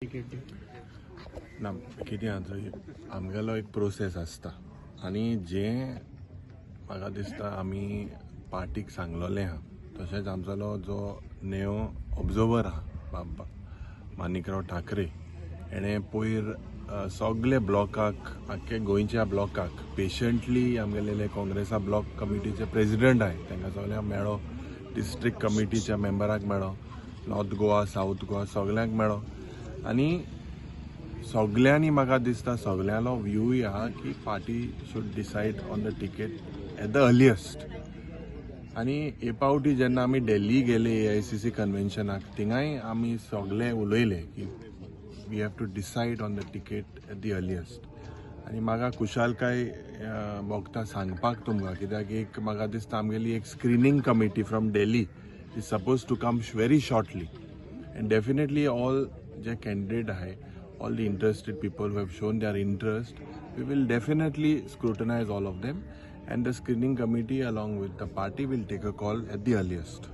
Ticket दी? ना, कितें आहा थंय आमगेलो एक प्रोसेस आसता आनी जें म्हाका दिसता आमी पार्टीक सांगलोलें आहा, तशेंच आमचो जो नेओ ऑब्जर्वर आहा बाबा मानिकराव ठाकरे, हेणें पयर सगळे ब्लॉकाक, आख्खे गोंयच्या ब्लॉकाक पेशंटली, आमगेले काँग्रेसा ब्लॉक कमिटीचे प्रेजिडंट आहाय तांकां सगळ्यांक मेळ्ळो, डिस्ट्रिक्ट कमिटीच्या मेंबराक मेळ्ळो, नॉर्थ गोवा, सावथ गोवा सगळ्यांक मेळ्ळो आनी सगल्यांनी, म्हाका दिसता सगल्यांलो व्यूय आहा की party should decide on the ticket at the earliest. आनी हे पावटी जेन्ना आमी दिल्ली गेले एआयसीसी कन्व्हेन्शनाक, थिंगाय आमी सगळे उलयले की we have to decide on the ticket at the earliest. आनी म्हाका खुशालकाय भोगता सांगपाक तुमकां, कित्याक एक म्हाका दिसता आमगेली एक screening committee from Delhi is suppose to come very shortly and definitely all J candidate आहाय, all the interested people who have shown their interest, we will definitely scrutinize all of them and the screening committee along with the party will take a call at the earliest.